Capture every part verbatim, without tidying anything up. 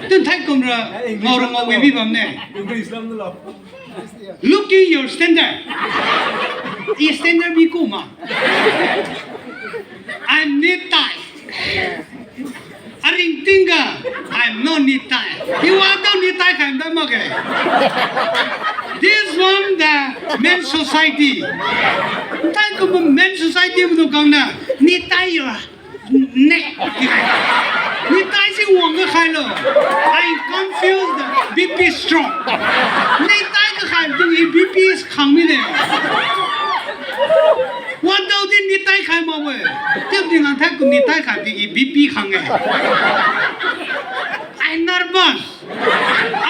Tun thaikum ra ngao ra ngao wi mi bam ne. Looking your standard. I standard mi ku ma. I'm nitai. Aring tingga, I'm not nitai. I wa dao nitai khai dao makge. This one the men society. Thaikum men society mdu kang na nitai yo. Ne. Nitai si wang ga khai lo. I confused the B P stroke. Nitai ga khai dung i B P is khang mi ne. Wan dao di nitai khai ma we. Tiap di ngang thaikum nitai khai di i B P khang e. I nervous.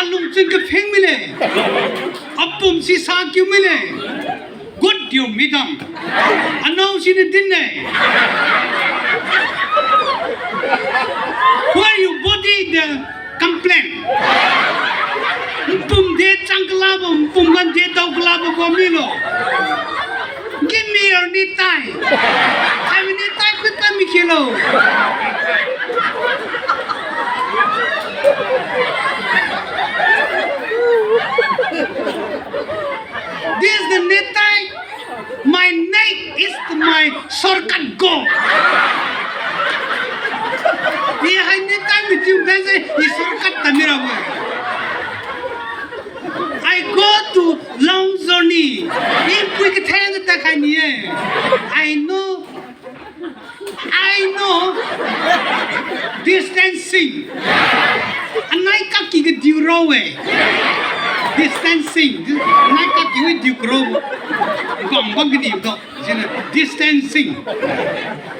Alung chun ka pheng mi le. Apum si sa kiu mi le. Good you madam. Anao si ni din ne. Why you body the complain? Npum de chang kalabo, npum gan de dao kalabo ko milo. Give me your nitai. I will nitai kut pa mi khelo. This the nitai. My neck is my shortcut go. Ye hai nitai mi tiu bense i shortcut ta mi ra we. I go to long journey. I pui ka theng ta khai ni e. I know, I know distancing. Anai kaki ga diu ro we. Distancing. Anai kaki we diu kro. Bang bang ga diu do. Sina distancing.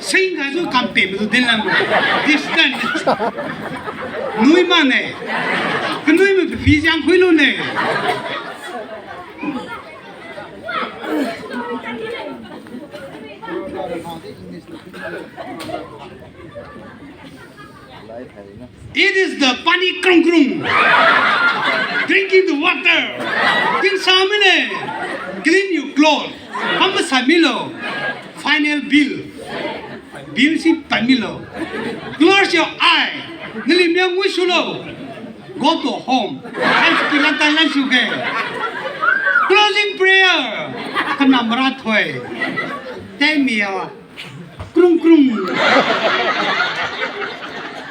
Sing ga su kampe mu din lam. Distance. Nui ma ne. Kanui ma pi jang khui lu ne. It is the pani krung krung. Drinking the water. Tingsa mine. Clean your clothes. Kam sa milo. Final bill. Bill si pan milo. Close your eye. Nali miang ngui sulo. Go to home. Hai skilan tailan suge. Closing prayer. Kanam ra thoi. Temi ya. Krung krung.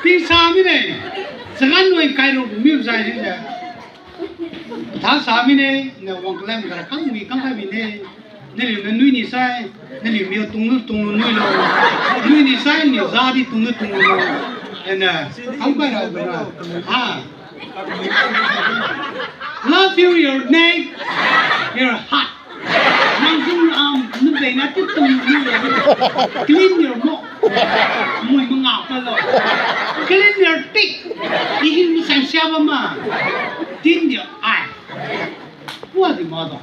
Tingsa mine. Sagan loi kai ro mi sai ni se. Tha sa mine, na wang kalem ga kang mi kang kai mine. Naliu na nui ni sai, naliu mi tung lu tung lu nui lo. Nui ni sai, ni za di tung lu tung lu lo. And, uh, kang kai ra ga na. Ha. Love you, your neck, your heart. Nang jing am, nung dei na tu tung ni ya. Clean your mouth. Mui manga pa lo. Clean your teeth. Ihin mi sang sia ba ma. Clean your eye. Wa di ma do.